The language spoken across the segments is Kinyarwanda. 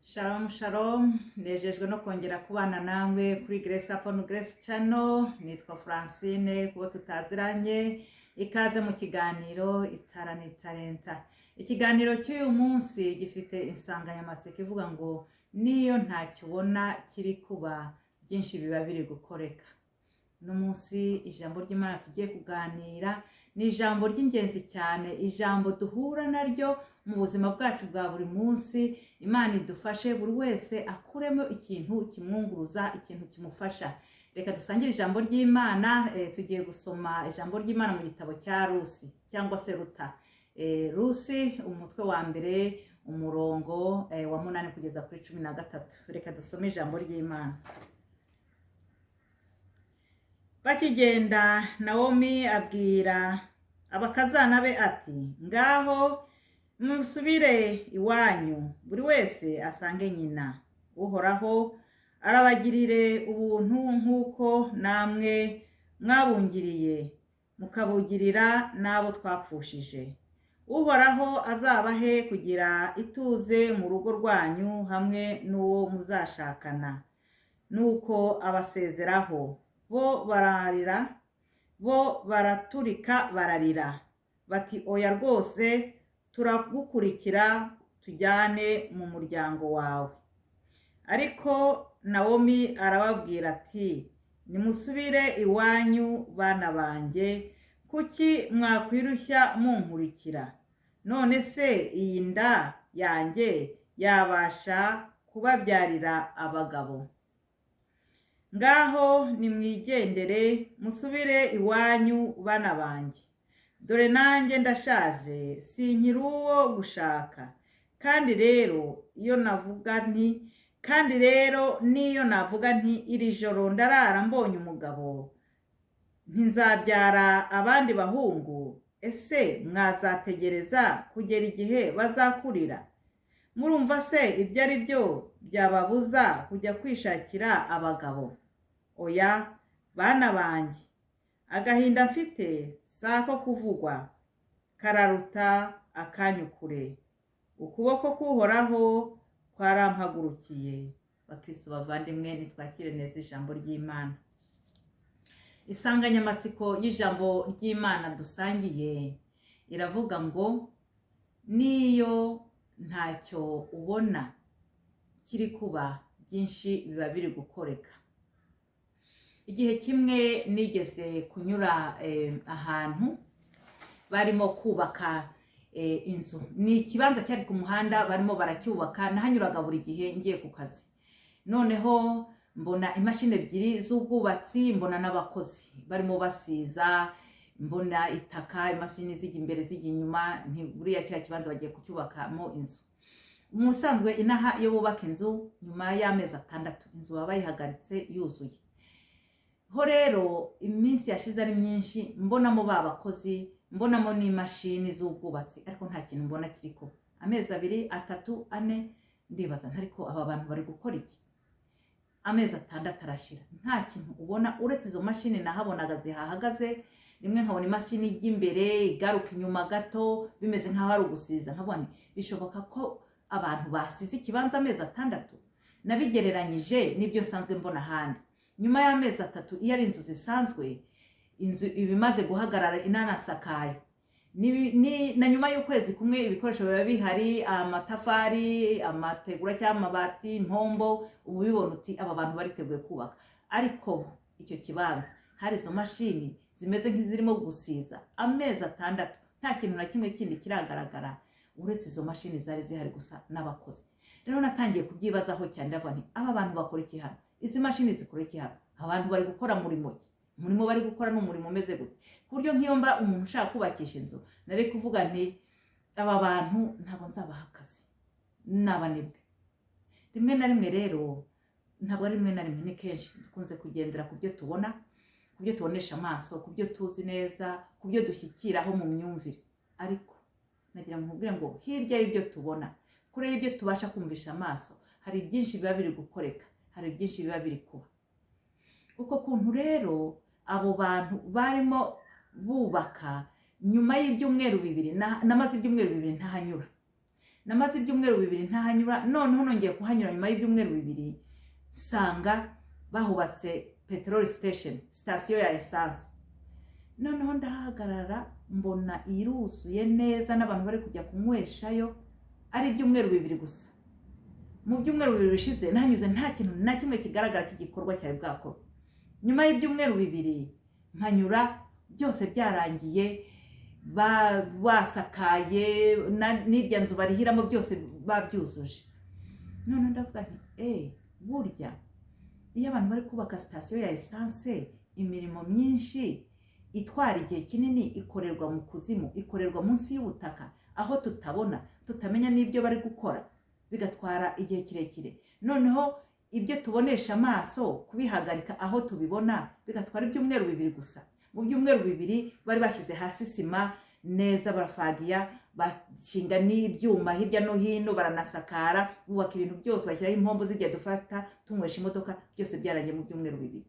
Shalom shalom, nejejwe no kongera kubana namwe kuri Grace Upon Grace Channel. Nitwa Francine kubo tutaziranye, ikaze mu kiganiro Itara n'Italenta. Ikiganiro cy'uyu munsi gifite insanganyamatsiko ivuga ngo niyo ntacyo ubona kiri kuba, byinshi biba biri gukoreka. Uno munsi ijambo ry'Imana tugiye kuganira ni ijambo ry'ingenzi cyane, ijambo duhura naryo mu buzima bwacu bwa buri munsi. Imana idufashe, buri wese akuremo ikintu kimwunguruza, ikintu kimufasha. Reka dusangire ijambo ry'Imana. Tugiye gusoma ijambo ry'Imana mu gitabo cya Rusi cyangwa se Ruta. Rusi umutwe wa mbere, umurongo wa 8 kugeza kuri 13. Reka dusome ijambo ry'Imana. Bakigenda, Nawomi abwira abakazana be ati: "Ngaho musubire iwanyu, buri wese asange nyina. Uhoraho arabagirire ubuntu nk'uko namwe mwabungiriye, mukabugirira n'abo twapfushije. Uhoraho azabahe kugira ituze mu rugo rwanyu hamwe n'uwo muzashakana." Nuko abasezeraho, bo bararira, bo baraturika bararira bati: "Oya rwose, turagukurikira tujyane mu muryango wawe." Ariko Nawomi arababwira ati: "Nimusubire iwanyu, bana banjye. Kuki mwakwirushya munkurikira? None se iyi nda yanjye yabasha kubabyarira abagabo? Ngaho nimwigendere, musubire iwanyu, bana banjye. Dore nanjye ndashaje, sinkiri uwo gushaka. Kandi rero iyo navuga nti, kandi rero n'iyo navuga nti 'Iri joro ndarara mbonye umugabo,' ntizabyara abandi bahungu. Ese mwazategereza kugera igihe bazakurira? Murumva se ibyo ari byo byababuza kujya kwishakira abagabo? Oya, bana banjye, agahinda mfite si ako kuvugwa, kararuta akanyu kure. Ukuboko k'Uhoraho kwarampagurukiye." Bakristo bavandimwe, nitwakire neza ijambo ry'Imana. Insanganyamatsiko y'ijambo ry'Imana dusangiye iravuga ngo niyo ntacyo ubona kiri kuba, byinshi biba biri gukoreka. Igihe kimwe nigeze kunyura ahantu barimo kubaka inzu. Ni ikibanza cyari ku muhanda, barimo baracyubaka. Nahanyuraga buri gihe ngiye ku kazi. Noneho mbona imashini ebyiri z'ubwubatsi, mbona n'abakozi barimo basiza, mbona itaka, imashini zijya imbere, zijya inyuma. Buriya kiriya kibanza bagiye kucyubakamo inzu. Mu busanzwe inaha iyo bubaka inzu, nyuma y'amezi 6 inzu baba bayihagaritse yuzuye. Ho rero iminsi yashize ari myinshi, mbonamo ba bakozi, mbonamo n'imashini z'ubwubatsi, ariko nta kintu mbona kiri kuba. Amezi 2, 3, 4, ndibaza ntariko aba bantu bari gukora iki? Amezi 6 arashira, nta kintu ubona uretse izo mashini nahabonaga zihahagaze. Rimwe nkabona imashini ijya imbere, igaruka inyuma gato, bimeze nk'aho ari ugusiza. Nkavuga nti bishoboka ko abantu basize ikibanza amezi 6? Nabigereranyije n'ibyo nsanzwe mbona ahandi. Nyuma y'amezi 3, iyo ari inzu zisanzwe, inzu iba imaze guhagarara, inanasakaye. Na nyuma y'ukwezi kumwe ibikoresho biba bihari, amatafari, amategura cyangwa amabati, impombo, uba ubibona uti aba bantu bariteguye kubaka. Ariko icyo kibanza hari izo mashini zimeze nk'izirimo gusiza, amezi 6 nta kintu na kimwe kindi kiragaragara uretse izo mashini zari zihari gusa n'abakozi. Rero natangiye kubyibazaho cyane, ndavuga nti aba bantu bakora iki hano? Izi mashini zikora iki hano? Abantu bari gukora murimo ki? Umurimo bari gukora ni umurimo umeze gute? Ku buryo nk'iyo mba umuntu ushaka kubakisha inzu, nari kuvuga nti aba bantu ntabwo nzabaha akazi, ni abanebwe. Rimwe na rimwe rero, ntabwo ari rimwe na rimwe, ni kenshi dukunze kugendera ku byo tubona, ku byo tubonesha amaso, ku byo tuzi neza, ku byo dushyikiraho mu myumvire. Ariko nagira ngo nkubwire ngo hirya y'ibyo tubona, kure y'ibyo tubasha kumvisha amaso, hari byinshi biba biri gukoreka, hari byinshi biba biri kuba. Uko kuntu rero abo bantu barimo bubaka, nyuma y'ibyumweru 2, namaze ibyumweru 2 ntahanyura. Namaze ibyumweru 2 ntahanyura. Noneho nongeye kuhanyura nyuma y'ibyumweru 2, nsanga bahubatse peteroli station, sitasiyo ya esanse. Noneho ndahagarara, mbona iruzuye neza n'abantu bari kujya kunyweshayo. Ari ibyumweru 2 gusa. Mu byumweru 2 bishize nahanyuze nta kintu na kimwe kigaragara cy'igikorwa cyari bwakorwa. Nyuma y'ibyumweru 2 mpanyura byose byarangiye, basakaye, n'irya nzu barihiramo byose babyuzuje. None ndavuga nti: "Burya iyo abantu bari kubaka sitasiyo ya esanse, imirimo myinshi itwara igihe kinini ikorerwa mu kuzimu, ikorerwa munsi y'ubutaka, aho tutabona, tutamenya n'ibyo bari gukora, bigatwara igihe kirekire. Noneho ibyo tubonesha amaso kubihagarika aho tubibona bigatwara ibyumweru 2 gusa." Mu byumweru 2 bari bashyize hasi sima neza, barafagiya, bashinga n'ibyuma hirya no hino, baranasakara, bubaka ibintu byose, bashyiraho impombo zijya dufata tunywesha imodoka. Byose byarangiye mu byumweru 2.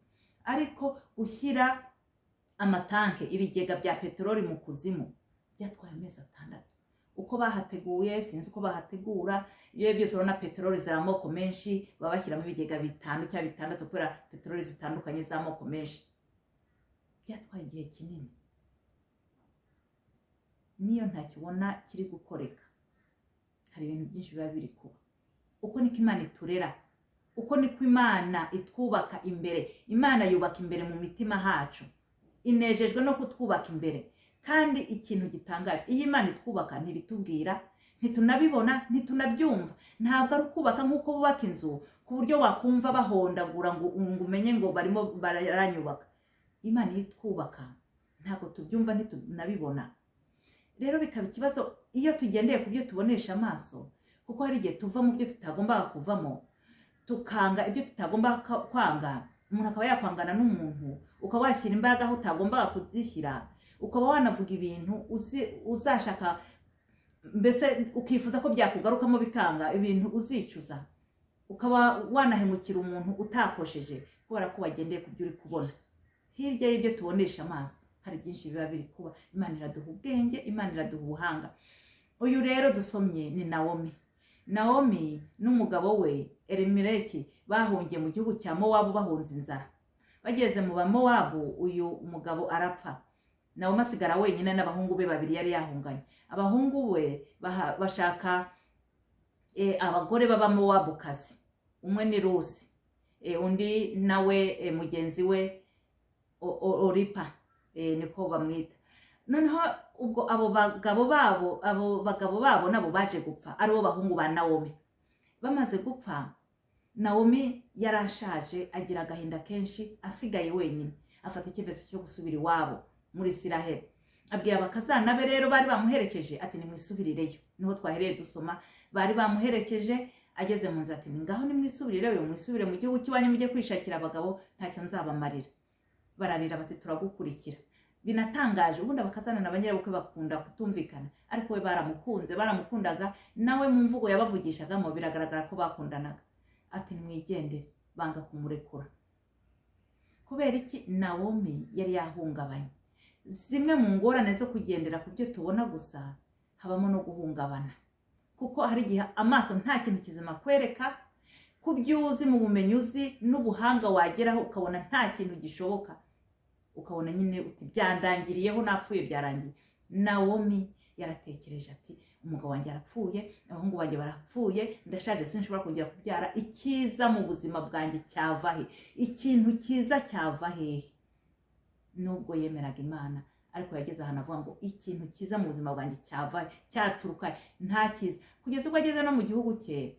Ariko gushyira amatanke, ibigega bya peteroli mu kuzimu byatwaye amezi 6. Uko bahateguye sinzi uko bahategura. Ibyo byose urabona, peteroli ziri amoko menshi, baba bashyiramo ibigega 5 cyangwa 6 kubera peteroli zitandukanye z'amoko menshi. Byatwaye igihe kinini. Niyo ntacyo ubona kiri gukoreka, hari ibintu byinshi biba biri kuba. Uko niko Imana iturera, uko niko Imana itwubaka imbere. Imana yubaka imbere mu mitima hacu, inejejwe no kutwubaka imbere. Kandi ikintu gitangaje, iyo Imana itwubaka ntibitubwira, ntitunabibona, ntitunabyumva. Ntabwo ari ukubaka nk'uko bubaka inzu, ku buryo wakumva bahondagura ngo umenye ngo barimo baranyubaka. Imana iyo itwubaka ntabwo tubyumva, ntitunabibona. Rero bikaba ikibazo iyo tugendeye ku byo tubonesha amaso, kuko hari igihe tuva mu byo tutagombaga kuvamo, tukanga ibyo tutagomba kwanga. Umuntu akaba yakwangana n'umuntu, ukaba washyira imbaraga aho utagombaga kuzishyira, ukaba wanavuga ibintu uzashaka, mbese ukifuza ko byakugarukamo bikanga, ibintu uzicuza, ukaba wanahemukira umuntu utakosheje kubera ko wagendeye ku byo uri kubona. Hirya y'ibyo tubonesha amaso hari byinshi biba biri kuba. Imana iraduha ubwenge, Imana iraduha ubuhanga. Uyu rero dusomye ni Nawomi. Nawomi n'umugabo we Elimeleki bahungiye mu gihugu cya Mowabu, bahunze inzara. Bageze mu Bamowabu, uyu mugabo arapfa, Nawomi asigara wenyine n'abahungu be 2 yari yahunganye. Abahungu be bashaka abagore b'Abamowabukazi. Umwe ni Rusi, undi nawe mugenzi we Oripa, niko bamwita. Noneho ubwo abo bagabo babo nabo baje gupfa, aribo bahungu ba Nawomi. Bamaze gupfa, Nawomi yarashaje, agira agahinda kenshi, asigaye wenyine, afata icyemezo cyo gusubira iwabo muri Isiraheli. Abwira abakazana be rero bari bamuherekeje ati: "Nimwisubirireyo." Niho twahereye dusoma, bari bamuherekeje. Ageze mu nzira ati: "Ni ngaho nimwisubirireyo, mwisubire mu gihugu cy'iwanyu, mujye kwishakira abagabo, ntacyo nzabamarira." Bararira bati: "Turagukurikira." Binatangaje, ubundi abakazana na banyirabukwe bakunda kutumvikana, ariko we baramukunze, baramukundaga. Nawe mu mvugo yabavugishagamo biragaragara ko bakundanaga. Ati: "Nimwigendere." Banga kumurekura. Kubera iki? Nawomi yari yahungabanye. Zimwe mu ngorane zo kugendera ku byo tubona gusa habamo no guhungabana, kuko hari igihe amaso nta kintu kizima kwereka ku byo uzi, mu bumenyi uzi n'ubuhanga wageraho, ukabona nta kintu gishoboka, ukabona nyine uti: "Byandangiriyeho, napfuye, byarangiye." Nawomi yaratekereje ati: "Umugabo wanjye arapfuye, abahungu banjye barapfuye, ndashaje, sinshobora kongera kubyara. Icyiza mu buzima bwanjye cyava he? Ikintu cyiza cyava hehe?" Nubwo yemeraga Imana, ariko yageze ahantu avuga ngo: "Ikintu cyiza mu buzima bwanjye cyava he? Cyaturuka he? Nta cyiza." Kugeza ubwo ageze no mu gihugu cye,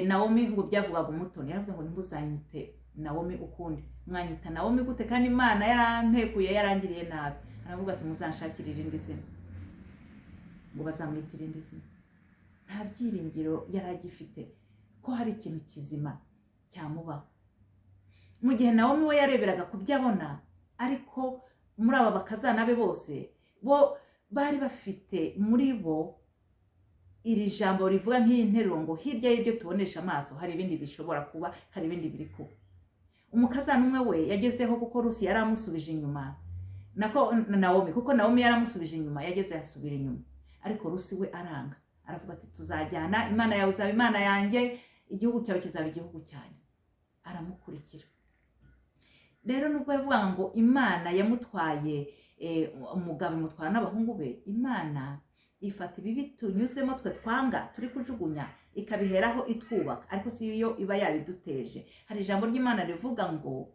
Nawomi ngo byavugaga umutoni, yaravuze ngo: "Ntimuzanyite Nawomi ukundi. Mwanyita Nawomi gute kandi Imana yarampekuye, yarangiriye nabi?" Aravuga ati: "Muzanshakire irindi zina." Ngo bazamwite irindi zina. Nta byiringiro yari agifite ko hari ikintu kizima cyamubaho. Mu gihe Nawomi we yareberaga ku byo abona, ariko muri aba bakazana be bose, bo bari bafite muri bo iri jambo rivuga nk'iyi nteruro ngo: "Hirya y'ibyo tubonesha amaso hari ibindi bishobora kuba, hari ibindi biri kuba." Umukazana umwe we yagezeho, kuko Rusi yari amusubije inyuma, nako Nawomi, kuko Nawomi yari amusubije inyuma, yageze yasubira inyuma, ariko Rusi we aranga. Aravuga ati: "Tuzajyana, Imana yawe izaba Imana yanjye, igihugu cyawe kizaba igihugu cyanjye." Aramukurikira. Rero nubwo yavugaga ngo Imana yamutwaye umugabo, imutwara n'abahungu be, Imana ifata ibibi tunyuzemo twe twanga turi kujugunya, ikabiheraho itwubaka, ariko si yo iba yabiduteje. Hari ijambo ry'Imana rivuga ngo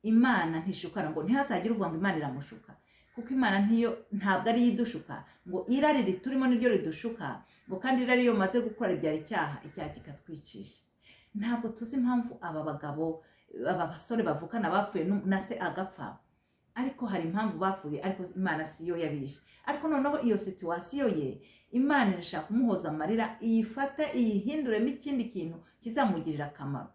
Imana ntishukana, ngo ntihazagire uvuga ngo Imana iramushuka, kuko Imana ntiyo, ntabwo ariyo idushuka. Ngo irari riturimo niryo ridushuka, ngo kandi irari iyo maze gukora ribyara icyaha, icyaha kikatwicisha. Ntabwo tuzi impamvu aba bagabo, aba basore bavukana bapfuye, na se agapfa, ariko hari impamvu bapfuye, ariko Imana si yo yabishe. Ariko noneho iyo situation ye, Imana irashaka kumuhoza amarira, iyifate iyihinduremo ikindi kintu kizamugirira akamaro.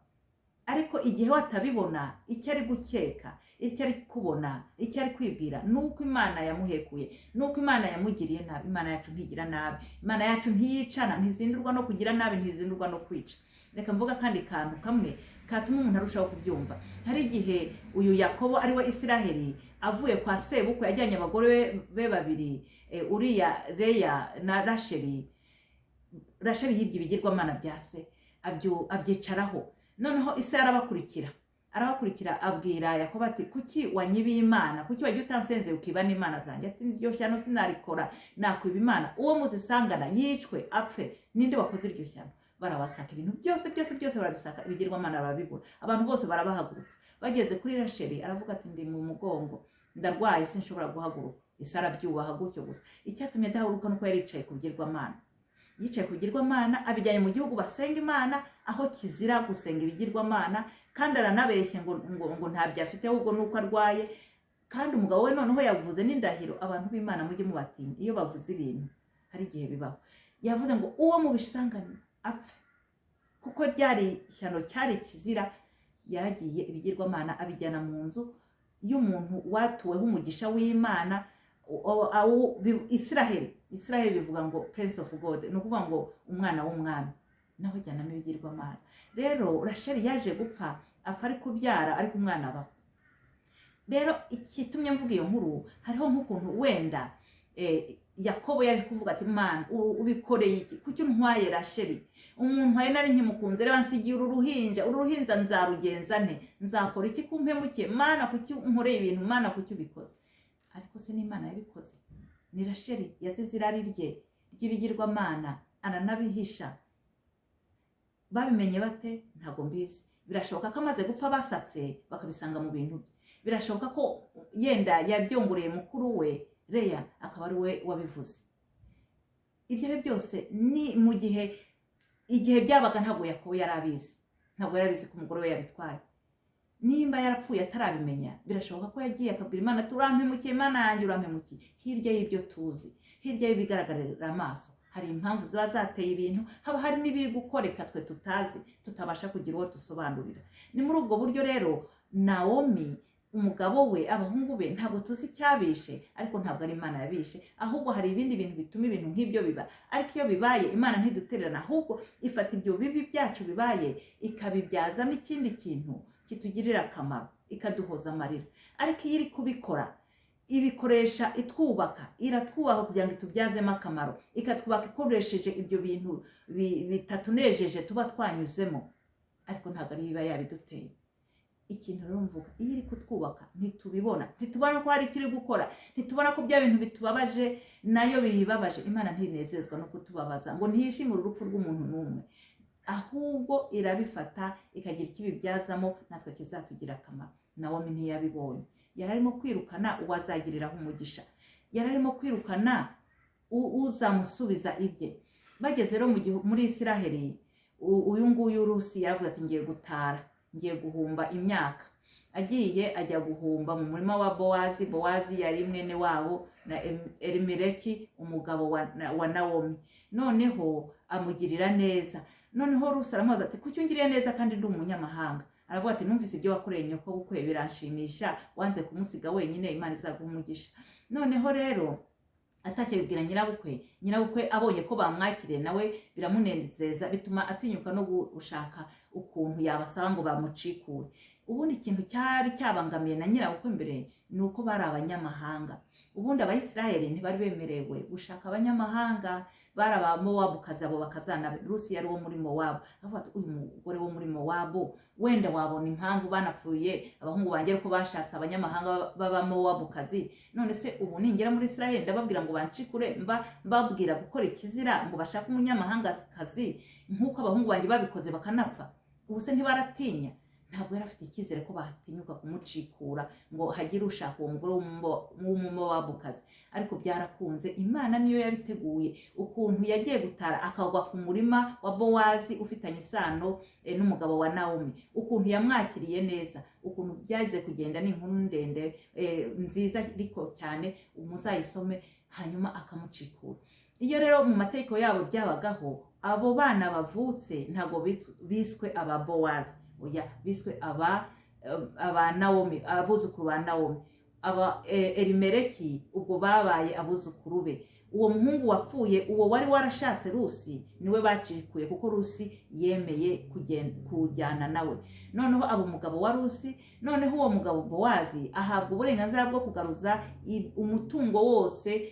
Ariko igihe we atabibona, icyo ari gukeka, icyo ari kubona, icyo ari kwibwira ni uko Imana yamuhekuye, ni uko Imana yamugiriye nabi. Imana yacu ntigira nabi, Imana yacu ntiyicana, ntizindurwa no kugira nabi, ntizindurwa no kwica. Reka mvuga akandi kantu kamwe katuma umuntu arushaho kubyumva. Hari igihe uyu Yakobo, ari we Isiraheli, avuye kwa sebukwe, yajyanye abagore be babiri, uriya Leya na Rasheli. Rasheli yibye ibigirwamana bya se, abyicaraho. Noneho ise arabakurikira, arabakurikira, abwira Yakobo ati: "Kuki wanyibiye Imana? Kuki wagiye utansenzeye ukiba n'imana zanjye?" Ati: "Iryo shyano sinarikora, nakwiba Imana? Uwo muzisangana yicwe apfe. Ninde wakoze iryo shyano?" Barabasaka ibintu byose byose byose, barabisaka, ibigirwamana barabibura, abantu bose barabahagurutsa. Bageze kuri Rasheli, aravuga ati: "Ndi mu mugongo, ndarwaye, sinshobora guhaguruka." Ise arabyubaha gutyo gusa. Icyatumye adahaguruka nuko yari yicaye ku bigirwamana. Yicaye ku bigirwamana, abijyanye mu gihugu basenga Imana, aho kizira gusenga ibigirwamana, kandi aranabeshye ngo ntabyo afite, ahubwo nuko arwaye. Kandi umugabo we noneho yavuze n'indahiro. Abantu b'Imana mujye mubatinya, iyo bavuze ibintu hari igihe bibaho. Yavuze ngo uwo mubisangane apfe, kuko ryari ishyano, cyari kizira. Yaragiye, ibigirwamana abijyana mu nzu y'umuntu watuweho umugisha w'Imana, Isiraheli. Isiraheli bivuga ngo prince of God, ni ukuvuga ngo umwana w'umwami, nawe ajyanamo ibigirwamana. Rero Rasheli yaje gupfa, apfa ari kubyara, ariko umwana abaho. Rero ikitumye mvuga iyo nkuru, hariho nk'ukuntu wenda Yakobo yaje kuvuga ati: "Mana, ubikoreye iki? Kuki untwaye Rasheli? Umuntu wawe nari nkimukunze, reba nsigiye uru ruhinja, uru ruhinja nzarugenza nte? Nzakora iki kumpemukiye? Mana, kuki unkoreye ibintu? Mana, kuki ubikoze?" Ariko se n'Imana yabikoze? Ni Rasheli yazize irari rye ry'ibigirwamana, aranabihisha. Babimenye bate? Ntabwo mbizi. Birashoboka ko amaze gupfa basatse bakabisanga mu bintu bye. Birashoboka ko yenda yabyongoreye mukuru we Leya, akaba ari we wabivuze. Ibyo ari byose, ni mu gihe, igihe byabaga, ntabwo Yakobo yari abizi, ntabwo yari abizi ko umugore we yabitwaye. Nimba yarapfuye atarabimenya, birashoboka ko yagiye akabwira Imana ati: "Urampemukiye, Imana yanjye, urampemukiye." Hirya y'ibyo tuzi, hirya y'ibigaragarira amaso, hari impamvu ziba zateye ibintu, haba hari n'ibiri gukoreka twe tutazi, tutabasha kugira uwo dusobanurira. Ni muri ubwo buryo rero Nawomi, umugabo we, abahungu be, ntabwo tuzi icyabishe, ariko ntabwo ari Imana yabishe, ahubwo hari ibindi bintu bituma ibintu nk'ibyo biba. Ariko iyo bibaye, Imana ntidutererana, ahubwo ifata ibyo bibi byacu bibaye ikabibyazamo ikindi kintu kitugirira akamaro, ikaduhoza amarira. Ariko iyo iri kubikora, ibikoresha itwubaka, iratwubaha kugira ngo itubyazemo akamaro, ikatwubaka ikoresheje ibyo bintu bitatunejeje tuba twanyuzemo, ariko ntabwo ari iba yabiduteye. Ikintu rero mvuga, iyo iri kutwubaka ntitubibona, ntitubona ko hari icyo iri gukora, ntitubona ko bya bintu bitubabaje nayo biyibabaje. Imana ntinezezwa no kutubabaza, ngo ntiyishimire urupfu rw'umuntu n'umwe, ahubwo irabifata ikagira icyo ibibyazamo natwe kizatugira akamaro. Nawomi ntiyabibonye. Yari arimo kwirukana uwazagiriraho umugisha, yari arimo kwirukana uzamusubiza ibye. Bageze rero muri Isiraheli, uyu nguyu Rusi yaravuze ati: "Ngiye gutara, ngiye guhumba imyaka." Agiye ajya guhumba mu murima wa Bowazi. Bowazi yari mwene wabo na Elimeleki, umugabo wa Nawomi. Noneho amugirira neza. Noneho Rusi aramubaza ati: "Kuki ungiriye neza kandi ndi umunyamahanga?" Aravuga ati: "Numvise ibyo wakoreye nyoko bukwe biranshimisha, wanze kumusiga wenyine, Imana izaguha umugisha." Noneho rero atashye abibwira nyirabukwe. Nyirabukwe abonye ko bamwakiriye, nawe biramunezeza, bituma atinyuka no gushaka ukuntu yabasaba ngo bamucikure. Ubundi ikintu cyari cyabangamiye na nyirabukwe mbere ni uko bari abanyamahanga. Ubundi Abayisiraheli ntibari bemerewe gushaka abanyamahanga. Bari Abamowabukazi abo bakazana be. Rusi yari uwo muri Mowabu. Avuga ati: "Uyu mugore wo muri Mowabu, wenda wabona impamvu banapfuye abahungu banjye, ariko bashatse abanyamahanga b'Abamowabukazi. None se ubu ningera muri Israheli ndababwira ngo bancikure, mba mbabwira gukora ikizira ngo bashake umunyamahangakazi nk'uko abahungu banjye babikoze bakanapfa? Ubu se ntibaratinya?" Ntabwo yari afite icyizere ko batinyuka kumucikura ngo hagire ushaka uwo mugore w'Umumowabukazi. Ariko byarakunze, Imana niyo yabiteguye. Ukuntu yagiye gutara akagwa ku murima wa Bowazi ufitanye isano n'umugabo wa Nawomi, ukuntu yamwakiriye neza, ukuntu byagize kugenda, ni inkuru ndende, nziza ariko cyane, muzayisome. Hanyuma akamucikura. Iyo rero mu mategeko yabo byabagaho, abo bana bavutse ntabwo biswe aba Bowazi, oya, biswe aba Nawomi, abuzukuru ba Nawomi. Aba Elimeleki ubwo babaye abuzukuru be. Uwo muhungu wapfuye, uwo wari warashatse Rusi, niwe bacikuye kuko Rusi yemeye kujyana nawe. Noneho aba umugabo wa Rusi. Noneho uwo mugabo Bowazi ahabwa uburenganzira bwo kugaruza umutungo wose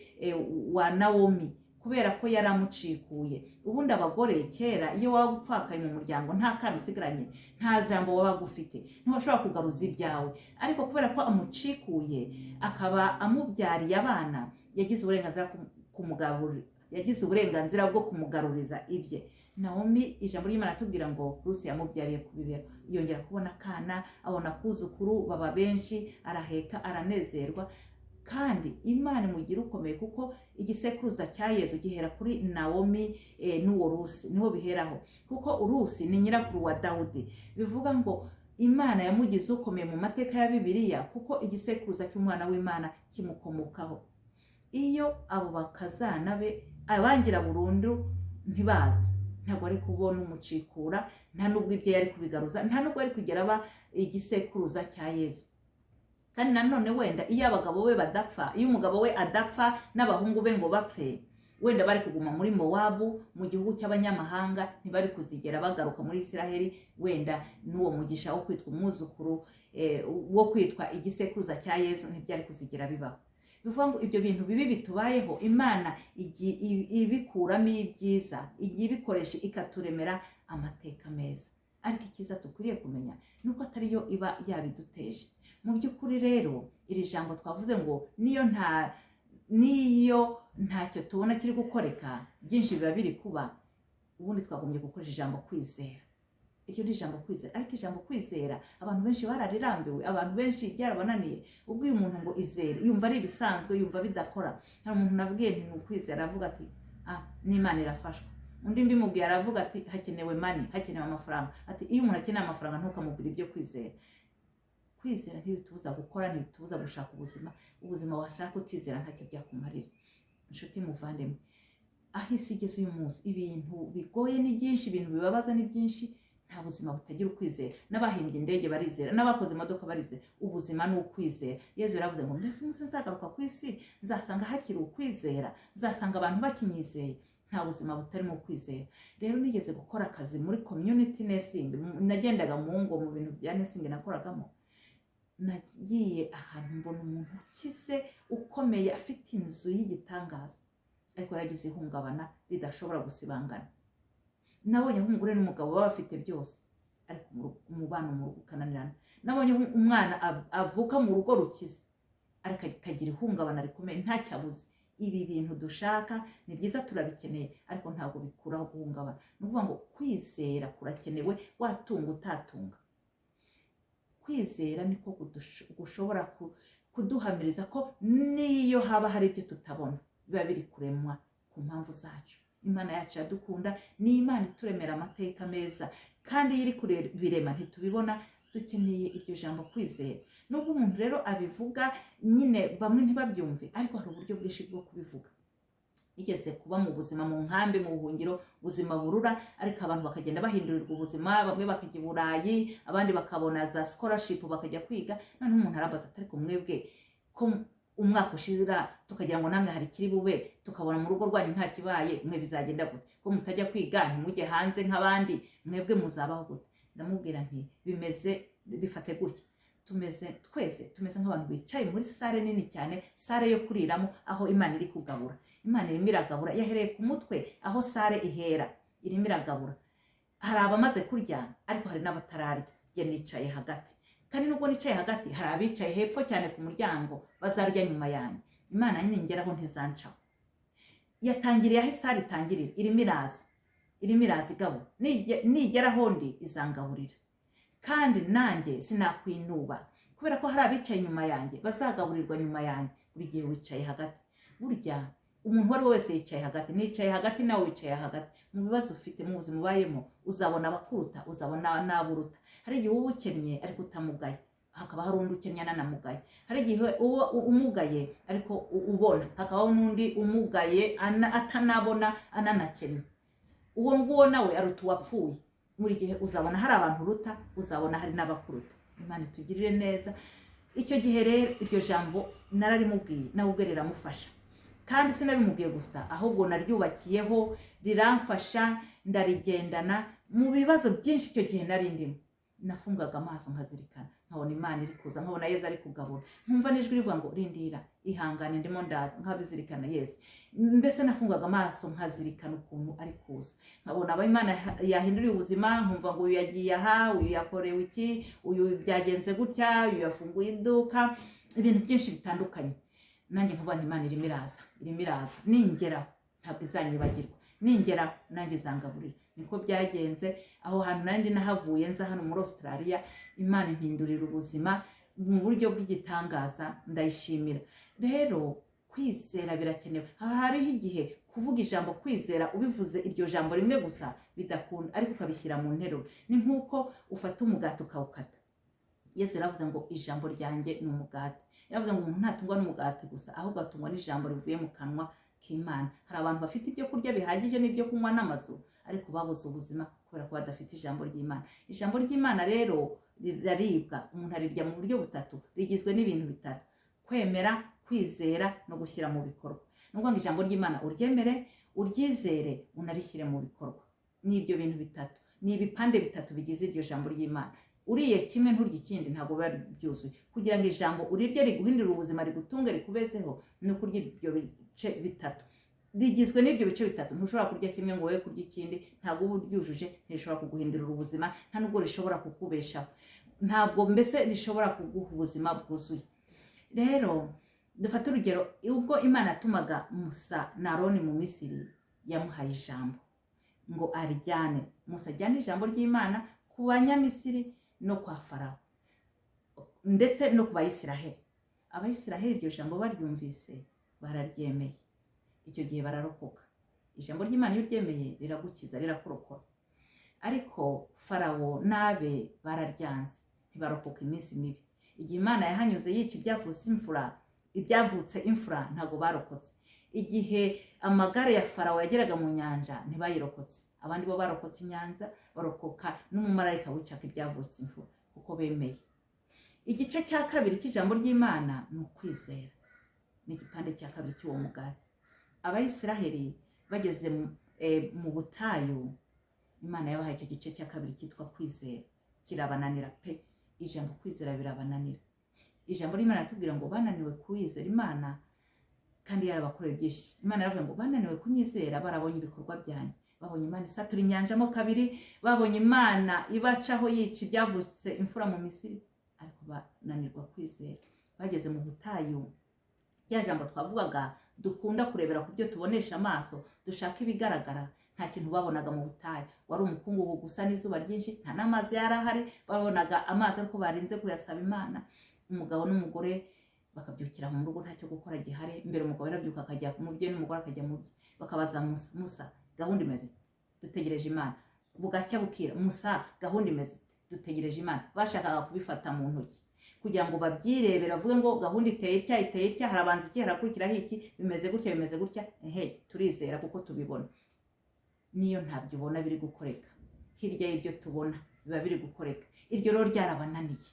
wa Nawomi kubera ko yari amucikuye. Ubundi abagore kera, iyo waba upfakaye mu muryango, nta kana usigaranye, nta jambo wabaga ufite, ntiwashobora kugaruza ibyawe. Ariko kubera ko amucikuye akaba amubyariye abana, yagize uburenganzira kumugarura, yagize uburenganzira bwo kumugaruriza ibye. Nawomi, ijambo ry'Imana atubwira ngo Rusi yamubyariye ku bibero, yongera kubona akana, abona kuzukuru, baba benshi, araheka, aranezerwa. Kandi Imana imugira ukomeye kuko igisekuruza cya Yezu gihera kuri Nawomi n'uwo Rusi, niho biheraho, kuko Rusi ni nyirakuru wa Dawudi. Bivuga ngo Imana yamugize ukomeye mu mateka ya Bibiliya kuko igisekuruza cy'umwana w'Imana kimukomokaho. Iyo abo bakazana be abangira burundu ntibazi, ntabwo ari kubona umucikura, nta nubwo ibyo yari kubigaruza, nta nubwo ari kugera aba igisekuruza cya Yezu. Kandi nanone wenda iyo abagabo be badapfa, iyo umugabo we adapfa n'abahungu be ngo bapfe, wenda bari kuguma muri Mowabu, mu gihugu cy'abanyamahanga, ntibari kuzigera bagaruka muri Isiraheli. Wenda n'uwo mugisha wo kwitwa umwuzukuru, wo kwitwa igisekuruza cya Yezu, ntibyari kuzigera bibaho. Bivuga ngo ibyo bintu bibi bitubayeho, Imana ibikuramo ibyiza, igiye ibikoresha ikaturemera amateka meza. Ariko icyiza dukwiriye kumenya ni uko atariyo iba yabiduteje. Mu by'ukuri rero, iri jambo twavuze ngo niyo ntacyo tubona kiri gukoreka, byinshi biba biri kuba, ubundi twagombye gukoresha ijambo kwizera. Iryo ni ijambo kwizera. Ariko ijambo kwizera abantu benshi bararirambiwe, abantu benshi byarabananiye. Ubwo uyu muntu ngo izere, yumva ari ibisanzwe, yumva bidakora. Hari umuntu nabwiye nti ni ukwizera, aravuga ati: "Ah, n'Imana irafashwa." Undi mbimubwiye aravuga ati: "Hakenewe money, hakenewe amafaranga." Ati: "Iyo umuntu akeneye amafaranga ntukamubwire ibyo kwizera." Kwizera ntibitubuza gukora, ntibitubuza gushaka ubuzima. Ubuzima washaka utizera ntacyo byakumarira. Inshuti muvandimwe, aho isi igeze uyu munsi, ibintu bigoye ni byinshi, ibintu bibabaza ni byinshi. Nta buzima butagira ukwizera. N'abahimbye indege barizera, n'abakoze imodoka barizera. Ubuzima ni ukwizera. Yezu yaravuze ngo: "Mbese umunsi nzagaruka ku isi nzasanga hakiri ukwizera? Nzasanga abantu bakinyizeye?" Nta buzima butarimo ukwizera. Rero nigeze gukora akazi muri community nursing, nagendaga mu ngo, mu bintu bya nursing nakoragamo. Nagiye ahantu mbona umuntu ukize, ukomeye, afite inzu y'igitangaza, ariko yaragize ihungabana ridashobora gusibangana. Nabonye aho umugore n'umugabo baba bafite byose, ariko umubano mu rugo ukananirana. Nabonye aho umwana avuka mu rugo rukize, ariko akagira ihungabana rikomeye, ntacyo abuze. Ibi bintu dushaka ni byiza, turabikeneye, ariko ntabwo bikuraho guhungabana. Ni ukuvuga ngo kwizera kurakenewe, watunga utatunga. Kwizera niko gushobora kuduhamiriza ko n'iyo haba hari ibyo tutabona, biba biri kuremwa ku mpamvu zacu. Imana yacu iradukunda, ni Imana ituremera amateka meza, kandi iyo iri kubirema ntitubibona. Dukeneye iryo jambo kwizera. Nubwo umuntu rero abivuga nyine bamwe ntibabyumve, ariko hari uburyo bwinshi bwo kubivuga. Igeze kuba mu buzima mu nkambi, mu buhungiro, ubuzima burura, ariko abantu bakagenda bahindurirwa ubuzima, bamwe bakajya i Burayi, abandi bakabona za scholarship bakajya kwiga. Noneho umuntu arambaza ati: "Ariko mwebwe ko umwaka ushira tukagira ngo namwe hari ikiri bube, tukabona mu rugo rwanyu nta kibaye, mwe bizagenda gute? Ko mutajya kwiga, ntimujye hanze nk'abandi, mwebwe muzabaho gute?" Ndamubwira nti: "Bimeze bifate gutya." Tumeze twese, tumeze nk'abantu bicaye muri salle nini cyane, salle yo kuriramo, aho Imana iri kugabura. Imana irimo iragabura, yahereye ku mutwe aho salle ihera, irimo iragabura. Hari abamaze kurya, ariko hari n'abatararya. Njye nicaye hagati, kandi nubwo nicaye hagati, hari abicaye hepfo cyane ku muryango bazarya nyuma yanjye. Imana ningeraho ntizancaho. Yatangiriye aho i salle itangirira, irimo iraza, irimo iraza igabura. Nigeraho ndi izangaburira, kandi nanjye sinakwinuba kubera ko hari abicaye inyuma yanjye bazagaburirwa nyuma yanjye. Buri gihe wicaye hagati. Burya umuntu uwo ari we wese yicaye hagati. Nicaye hagati, nawe wicaye hagati. Mu bibazo ufite, mu buzima ubayemo, uzabona abakuruta, uzabona n'aburuta. Hari igihe uba ukennye ariko utamugaye, hakaba hari undi ukennye ananamugaye. Hari igihe uba umugaye ariko ubona, hakabaho n'undi umugaye atanabona, ananakennye. Uwo nguwo nawe aruta uwapfuye. Buri gihe uzabona hari abantu uruta, uzabona hari n'abakuruta. Imana itugirire neza. Icyo gihe rero iryo jambo nararimubwiye, nawe ubwe riramufasha. Kandi sinabimubwiye gusa, ahubwo naryubakiyeho, riramfasha, ndarigendana mu bibazo byinshi. Icyo gihe nari ndimo, nafungaga amaso nkazirikana, nkabona Imana iri kuza, nkabona Yesu ari kugabura, nkumva n'ijwi rivuga ngo: "Rindira, ihangane, ndimo ndaza." Nkabizirikana Yesu. Mbese nafungaga amaso nkazirikana ukuntu ari kuza, nkabona abo Imana yahinduriye ubuzima, nkumva ngo uyu yagiye aha, uyu yakorewe iki, uyu byagenze gutya, uyu yafunguye iduka, ibintu byinshi bitandukanye. Nanjye nkavuga nti: "Imana irimo iraza, irimo iraza, ningeraho ntabwo izanyibagirwa, ningeraho nanjye izangaburira." Niko byagenze. Aho hantu nari ndi nahavuye nza hano muri Australia, Imana impindurira ubuzima mu buryo bw'igitangaza, ndayishimira. Rero kwizera birakenewe. Haba hariho igihe kuvuga ijambo kwizera, ubivuze iryo jambo rimwe gusa bidakunda, ariko ukabishyira mu nteruro, ni nk'uko ufata umugati ukawukata. Yesu yaravuze ngo: "Ijambo ryanjye ni umugati." Yaravuze ngo: "Umuntu ntatungwa n'umugati gusa, ahubwo atungwa n'ijambo rivuye mu kanwa k'Imana." Hari abantu bafite ibyo kurya bihagije n'ibyo kunywa n'amazu, ariko babuze ubuzima kubera ko badafite ijambo ry'Imana. Ijambo ry'Imana rero riraribwa. Umuntu arirya mu buryo butatu, rigizwe n'ibintu bitatu: kwemera, kwizera no gushyira mu bikorwa. Ni ukuvuga ngo ijambo ry'Imana uryemere, uryizere, unarishyire mu bikorwa. Ni ibyo bintu bitatu, ni ibipande bitatu bigize iryo jambo ry'Imana. Uriye kimwe nturye ikindi, ntabwo biba byuzuye. Kugira ngo ijambo urirye riguhindure ubuzima, rigutunge, rikubezeho, ni ukurya ibyo bice bitatu. Rigizwe n'ibyo bice bitatu. Ntushobora kurya kimwe ngo wowe kurya ikindi, ntabwo uba uryujuje. Ntirishobora kuguhindurira ubuzima, nta nubwo rishobora kukubeshaho, ntabwo mbese rishobora kuguha ubuzima bwuzuye. Rero dufate urugero: ubwo Imana yatumaga Musa na Aroni mu Misiri, yamuhaye ijambo ngo arijyane. Musa ajyane ijambo ry'Imana ku Banyamisiri no kwa Farawo, ndetse no ku Bayisiraheli. Abayisiraheli iryo jambo baryumvise bararyemeye, icyo gihe bararokoka. Ijambo ry'Imana iyo uryemeye riragukiza, rirakurokora. Ariko Farawo n'abe bararyanze, ntibarokoka iminsi mibi. Igihe Imana yahanyuze yica ibyavutse imfura, ibyavutse imfura, ntabwo barokotse. Igihe amagare ya Farawo yageraga mu nyanja, ntibayirokotse. Abandi bo barokotse inyanja, barokoka n'umumarayika wicaga ibyavutse imfura, kuko bemeye. Igice cya kabiri cy'ijambo ry'Imana ni ukwizera, ni igipande cya kabiri cy'uwo mugati. Abayisiraheli bageze mu butayu, Imana yabahaye icyo gice cya kabiri cyitwa kwizera, kirabananira pe. Ijambo kwizera birabananira. Ijambo ry'Imana riratubwira ngo bananiwe kwizera Imana kandi yarabakoreye byinshi. Imana yaravuze ngo: "Bananiwe kunyizera barabonye ibikorwa byanjye." Babonye Imana isatura inyanja mo kabiri, babonye Imana ibacaho yica ibyavutse imfura mu Misiri, ariko bananirwa kwizera. Bageze mu butayu, rya jambo twavugaga, dukunda kurebera ku byo tubonesha amaso, dushaka ibigaragara, nta kintu babonaga mu butayu. Wari umukungugu gusa n'izuba ryinshi, nta n'amazi yari ahari. Babonaga amazi ariko barinze kuyasaba Imana. Umugabo n'umugore bakabyukira mu rugo, ntacyo gukora gihari. Mbere umugabo yarabyuka akajya mu bye, n'umugore akajya mu bye. Bakabaza Musa: "Musa, gahunda imeze ite? Dutegereje Imana." Bugacya bukira: "Musa, gahunda imeze ite? Dutegereje Imana." Bashakaga kubifata mu ntoki kugira ngo babyirebere, bavuge ngo gahunda iteye itya, iteye itya, harabanza iki, harakurikiraho iki, bimeze gutya, bimeze gutya, ehe, turizera kuko tubibona. Niyo ntabyo ubona biri gukoreka, hirya y'ibyo tubona biba biri gukoreka. Iryo rero ryarabananiye.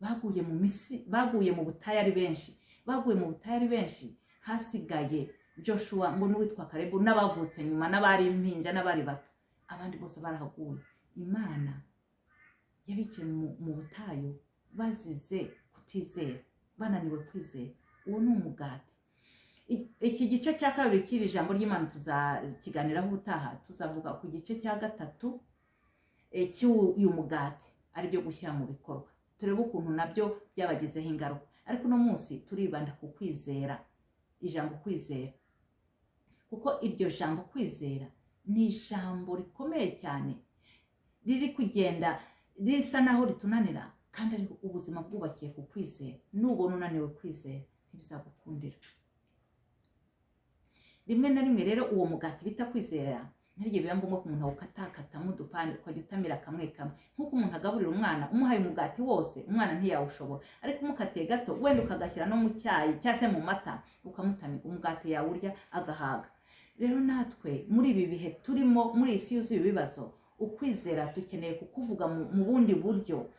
Baguye mu misi, baguye mu butayu ari benshi, baguye mu butayu ari benshi. Hasigaye Joshua ngo n'uwitwa Karebu n'abavutse nyuma n'abari impinja n'abari bato, abandi bose barahaguye. Imana yabikiye mu butayu. Bazize kutizera, bananiwe kwizera. Uwo ni umugati. Iki gice cya kabiri cy'iri jambo ry'Imana tuzakiganiraho ubutaha. Tuzavuga ku gice cya gatatu cy'uyu mugati, aribyo gushyira mu bikorwa, turebe ukuntu nabyo byabagizeho ingaruka. Ariko uno munsi turibanda ku kwizera, ijambo kwizera, kuko iryo jambo kwizera ni ijambo rikomeye cyane, riri kugenda risa naho ritunanira, kandi ari ubuzima bwubakiye ku kwizera. Nubona unaniwe kwizera, ntibizagukundira. Rimwe na rimwe rero, uwo mugati bita kwizera, ntirige biba ngombwa ko umuntu awukatakatamo udupande, ukajya utamira kamwe kamwe, nk'uko umuntu agaburira umwana. Umuhaye umugati wose, umwana ntiyawushobora, ariko umukatiye gato, wenda ukagashyira no mu cyayi cyangwa se mu mata, ukamutamika umugati, yawurya agahaga. Rero natwe muri ibi bihe turimo, muri iyi si yuzuye ibibazo, ukwizera dukeneye kukuvuga mu bundi buryo.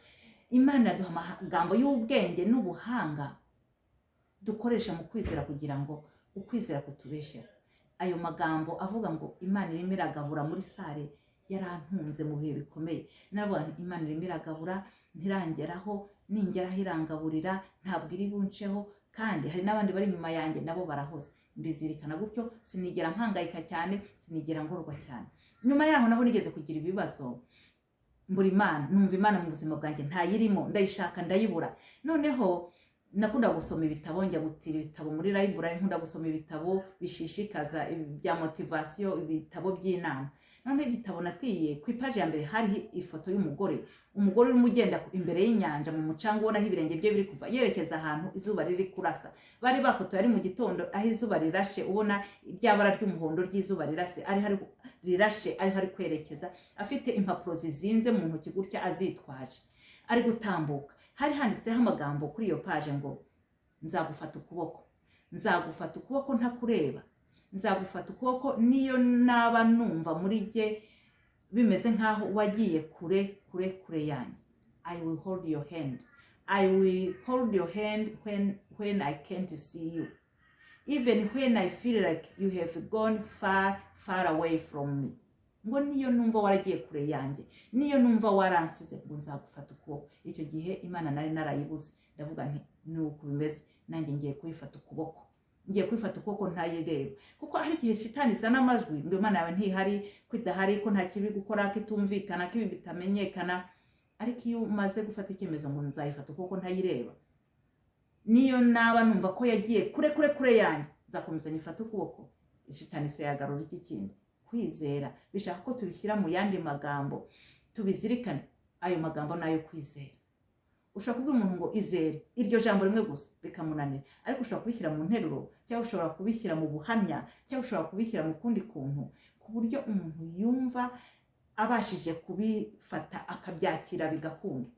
Imana iraduha amagambo y'ubwenge n'ubuhanga dukoresha mu kwizera, kugira ngo ukwizera kutubesheho. Ayo magambo avuga ngo "Imana irimo iragabura muri salle" yarantunze mu bihe bikomeye. Naravuga nti: "Imana irimo iragabura, ntirangeraho, ningeraho irangaburira, ntabwo iri bunceho, kandi hari n'abandi bari inyuma yanjye nabo barahoze." Mbizirikana gutyo, sinigera mpangayika cyane, sinigera ngorwa cyane. Nyuma yaho naho nigeze kugira ibibazo, mbura Imana, numva Imana mu buzima bwanjye ntayirimo, ndayishaka ndayibura. Noneho nakunda gusoma ibitabo, njya gutira ibitabo muri library. Nkunda gusoma ibitabo bishishikaza, bya motivation, ibitabo by'inama. Noneho igitabo natiye, ku ipaji ya mbere hariho ifoto y'umugore, umugore urimo ugenda imbere y'inyanja mu mucanga, ubona aho ibirenge bye biri kuva, yerekeza ahantu izuba riri kurasa. Bari bafotoye ari mu gitondo, aho izuba rirashe, ubona rya bara ry'umuhondo ry'izuba rirase, ariho ari rirashe, ariho ari kwerekeza, afite impapuro zizinze mu ntoki gutya, azitwaje, ari gutambuka. Hari handitseho amagambo kuri iyo paje ngo: "Nzagufata ukuboko, nzagufata ukuboko ntakureba, nzagufata ukuboko niyo naba numva muri jye bimeze nk'aho wagiye kure, kure, kure yanjye. I will hold your hand. I will hold your hand when I can't see you, even when I feel like you have gone far, far away from me." Ngo niyo numva waragiye kure yanjye, niyo numva waransize, ngo nzagufata ukuboko. Icyo gihe Imana nari narayibuze. Ndavuga nti: "Ni uku bimeze, nanjye ngiye kuyifata ukuboko, ngiye kwifata ukuboko ntayireba." Kuko hari igihe shitani izana amajwi ngo Imana yawe ntihari, ko idahari, ko nta kibi gukora, ko itumvikana, ko ibi bitamenyekana. Ariko iyo umaze gufata icyemezo ngo nzayifata ukuboko ntayireba, niyo naba numva ko yagiye kure, kure, kure yanjye, nzakomeza nyifate ukuboko, shitani se yagarura iki kindi? Kwizera bishaka ko tubishyira mu yandi magambo, tubizirikane. Ayo magambo ni ayo kwizera. Ushobora kubwira umuntu ngo "izere", iryo jambo rimwe gusa bikamunanira, ariko ushobora kubishyira mu nteruro, cyangwa ushobora kubishyira mu buhamya, cyangwa ushobora kubishyira mu kundi kuntu, ku buryo umuntu yumva abashije kubifata, akabyakira, bigakunda.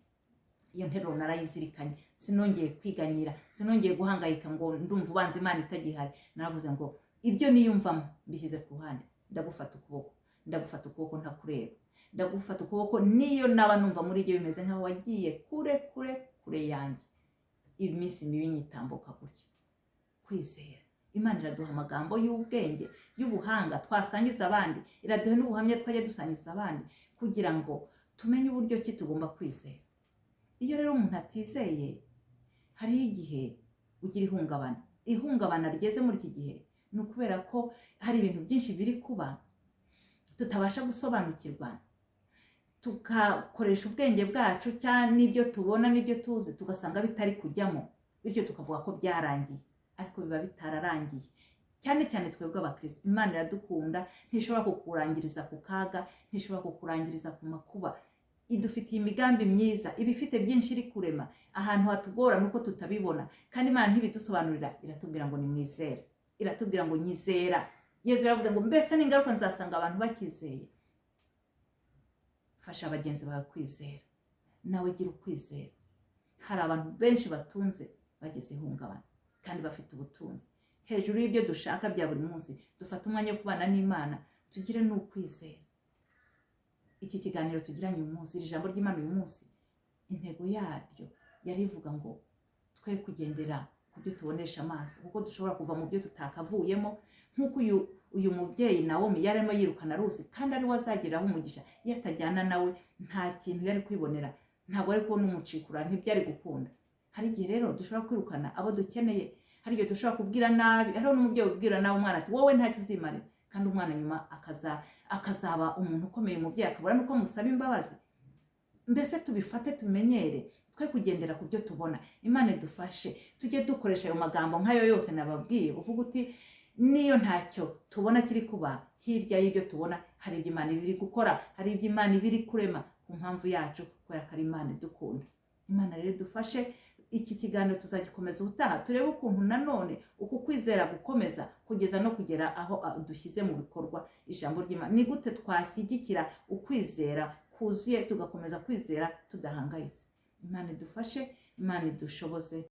Iyo nteruro narayizirikanye, sinongeye kwiganyira, sinongeye guhangayika ngo ndumva ubanza Imana itagihari. Naravuze ngo: "Ibyo niyumvamo mbishyize ku ruhande, ndagufata ukuboko, ndagufata ukuboko ntakureba, ndagufata ukuboko niyo naba numva muri ibyo bimeze nkaho wagiye kure, kure, kure yanjye." Iminsi mibi nyitambuka gutya. Kwizera, Imana iraduha amagambo y'ubwenge, y'ubuhanga twasangiza abandi, iraduha n'ubuhamya twajya dusangiza abandi, kugira ngo tumenye uburyo ki tugomba kwizera. Iyo rero umuntu atizeye, hariho igihe ugira ihungabana. Ihungabana rigeze muri iki gihe ni ukubera ko hari ibintu byinshi biri kuba tutabasha gusobanukirwa, tugakoresha ubwenge bwacu cyangwa n'ibyo tubona n'ibyo tuzi, tugasanga bitari kujyamo, bityo tukavuga ko byarangiye, ariko biba bitararangiye. Cyane cyane twebwe abakristo, Imana iradukunda, ntishobora kukurangiriza ku kaga, ntishobora kukurangiriza ku makuba. Idufitiye imigambi myiza, iba ifite byinshi iri kurema. Ahantu hatugora ni uko tutabibona, kandi Imana ntibidusobanurira. Iratubwira ngo nimwizere, iratubwira ngo nyizera. Yezu yaravuze ngo: "Mbese ningaruka nzasanga abantu bakizeye?" Fasha bagenzi bawe kwizera, nawe gira ukwizera. Hari abantu benshi batunze bageze ihungabana kandi bafite ubutunzi. Hejuru y'ibyo dushaka bya buri munsi, dufate umwanya wo kubana n'Imana, tugire n'ukwizera. Iki kiganiro tugiranye uyu munsi, iri jambo ry'Imana uyu munsi, intego yaryo yari ivuga ngo twe kugendera ku byo tubonesha amaso, kuko dushobora kuva mu byo tutakavuyemo, nk'uko uyu mubyeyi Nawomi yari arimo yirukana Rusi kandi ari we azageraho umugisha. Iyo atajyana nawe, nta kintu yari kwibonera, nta Ntabwo ari kubona umucikura, ntibyari gukunda. Hari igihe rero dushobora kwirukana abo dukeneye, hari igihe dushobora kubwira nabi. Hariho n'umubyeyi ubwira nabi umwana ati: "Wowe ntacyo uzimarira," kandi umwana nyuma akazaba umuntu ukomeye, umubyeyi akabura n'uko amusaba imbabazi. Mbese tubifate, tumenyere twe kugendera ku byo tubona. Imana idufashe, tujye dukoresha ayo magambo nk'ayo yose nababwiye. Uvuga uti: "Niyo ntacyo tubona kiri kuba, hirya y'ibyo tubona hari ibyo Imana iba iri gukora, hari ibyo Imana iba iri kurema ku mpamvu yacu, kubera ko ari Imana idukunda." Imana rero idufashe. Iki kiganiro tuzagikomeza ubutaha, turebe ukuntu nanone uku kwizera gukomeza kugeza no kugera aho dushyize mu bikorwa ijambo ry'Imana. Ni gute twashyigikira ukwizera kuzuye, tugakomeza kwizera tudahangayitse? Imana idufashe, Imana idushoboze.